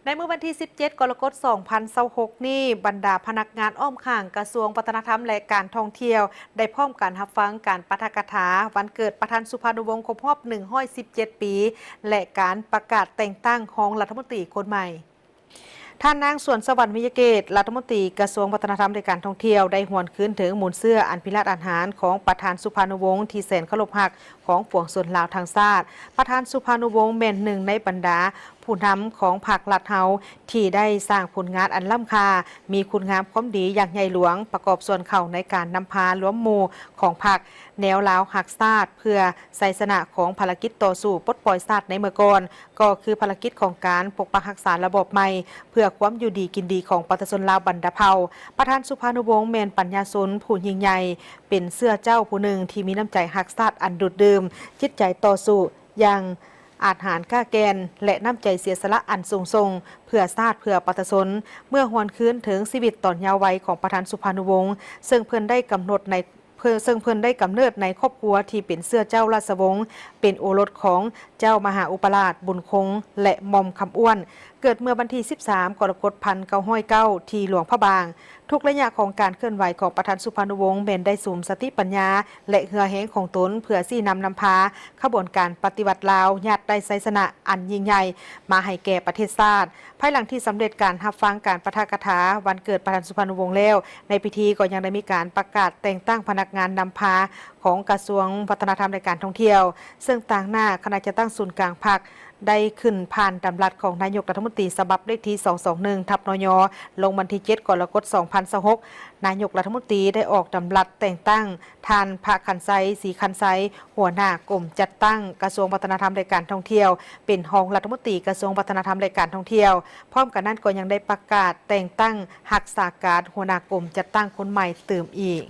ໃນມື້ວັນທີສິບເຈັດ ກໍລະກົດ ສອງພັນຊາວຫົກນີ້, ບັນດາພະນັກງານອ້ອມຂ້າງກະຊວງວັດທະນະທຳ ແລະ ການທ່ອງທ່ຽວ ໄດ້ພ້ອມກັນຮັບຟັງການປາຖະກະຖາວັນເກີດປະທານສຸພານຸວົງຄົບຮອບ ໜຶ່ງຮ້ອຍສິບເຈັດ ປີ ແລະ ການປະກາດແຕ່ງຕັ້ງຮອງລັດຖະມົນຕີຄົນໃໝ່. ທ່ານນາງ ສວນສະຫວັນ ວິຍະເກດ ລັດຖະມົນຕີກະຊວງວັດທະນະທຳ ແລະ ການທ່ອງທ່ຽວ ໄດ້ຫວນຄືນເຖິງມູນເຊື້ອອັນພິລາດອາດຫານຂອງປະທານສຸພານຸວົງທີ່ແສນເຄົາລົບຮັກຂອງປວງຊົນລາວທັງຊາດ. ປະທານສຸພານຸວົງແມ່ນໜຶ່ງໃນບັນດາຜູ້ນຳຂອງພັກລັດເຮົາ ທີ່ໄດ້ສ້າງຜົນງານອັນລ້ຳຄ່າ, ມີຄຸນງາມຄວາມດີຢ່າງໃຫຍ່ຫຼວງ, ປະກອບສ່ວນເຂົ້າໃນການນຳພາລວມໝູ່ຂອງພັກແນວລາວຮັກຊາດ ເພື່ອໄຊຊະນະຂອງພາລະກິດຕໍ່ສູ້ປົດປ່ອຍຊາດໃນເມື່ອກ່ອນ, ກໍຄືພາລະກິດຂອງການປົກປັກຮັກສາລະບອບໃໝ່ ເພື່ອຄວາມຢູ່ດີກິນດີຂອງປະຊາຊົນລາວບັນດາເຜົ່າ. ປະທານສຸພານຸວົງແມ່ນປັນຍາຊົນຜູ້ຍິ່ງໃຫຍ່, ເປັນເຊື້ອເຈົ້າຜູ້ໜຶ່ງທີ່ມີນ້ຳໃຈຮັກຊາດອັນດູດດື່ມ, ຈິດໃຈຕໍ່ສູ້ຢ່າງອາດຫານກ້າແກ່ນ ແລະ ນ້ຳໃຈເສຍສະຫຼະອັນສູງສົ່ງເພື່ອຊາດເພື່ອປະຊາຊົນ. ເມື່ອຫວນຄືນເຖິງຊີວິດຕອນຍາວໄວຂອງປະທານສຸພານຸວົງ, ເຊິ່ງເພິ່ນໄດ້ກຳນົດໃນ ເຊິ່ງເພິ່ນໄດ້ກຳເນີດໃນຄອບຄົວທີ່ເປັນເຊື້ອເຈົ້າລາຊະວົງ, ເປັນໂອລົດຂອງເຈົ້າມະຫາອຸປະລາດບຸນຄົງ ແລະ ໝ່ອມຄຳອ້ວນ, ເກີດເມື່ອວັນທີສິບສາມ ກໍລະກົດ ພັນເກົ້າຮ້ອຍເກົ້າ ທີ່ຫຼວງພະບາງ. ທຸກໄລຍະຂອງການເຄື່ອນໄຫວຂອງປະທານສຸພານຸວົງແມ່ນໄດ້ສຸມສະຕິປັນຍາ ແລະ ເຫື່ອແຮງຂອງຕົນ ເພື່ອຊີ້ນຳນຳພາຂະບວນການປະຕິວັດລາວ ຍາດໄດ້ໄຊຊະນະອັນຍິ່ງໃຫຍ່ມາໃຫ້ແກ່ປະເທດຊາດ. ພາຍຫຼັງທີ່ສຳເລັດການຮັບຟັງການປາຖະກະຖາວັນເກີດປະທານສຸພານຸວົງແລ້ວ, ໃນພິທີກໍຍັງໄດ້ມີການປະກາດແຕ່ງຕັ້ງພະນັກງານນຳພາຂອງກະຊວງວັດທະນະທຳ ແລະ ການທ່ອງທ່ຽວ, ເຊິ່ງຕາງໜ້າຄະນະຈັດຕັ້ງສູນກາງພັກ ໄດ້ຂຶ້ນຜ່ານດຳລັດຂອງນາຍົກລັດຖະມົນຕີ ສະບັບເລກທີ ສອງສອງໜຶ່ງ ທັບ ນຍ ລົງວັນທີ ເຈັດ ກໍລະກົດ ສອງພັນຊາວຫົກ. ນາຍົກລັດຖະມົນຕີໄດ້ອອກດຳລັດແຕ່ງຕັ້ງທ່ານ ພະຄັນໄຊ ສີຄັນໄຊ ຫົວໜ້າກົມຈັດຕັ້ງກະຊວງວັດທະນະທຳ ແລະ ການທ່ອງທ່ຽວ ເປັນຮອງລັດຖະມົນຕີກະຊວງວັດທະນະທຳ ແລະ ການທ່ອງທ່ຽວ. ພ້ອມກັນນັ້ນກໍຍັງໄດ້ປະກາດແຕ່ງຕັ້ງຮັກສາການຫົວໜ້າກົມຈັດຕັ້ງຄົນໃໝ່ຕື່ມອີກ.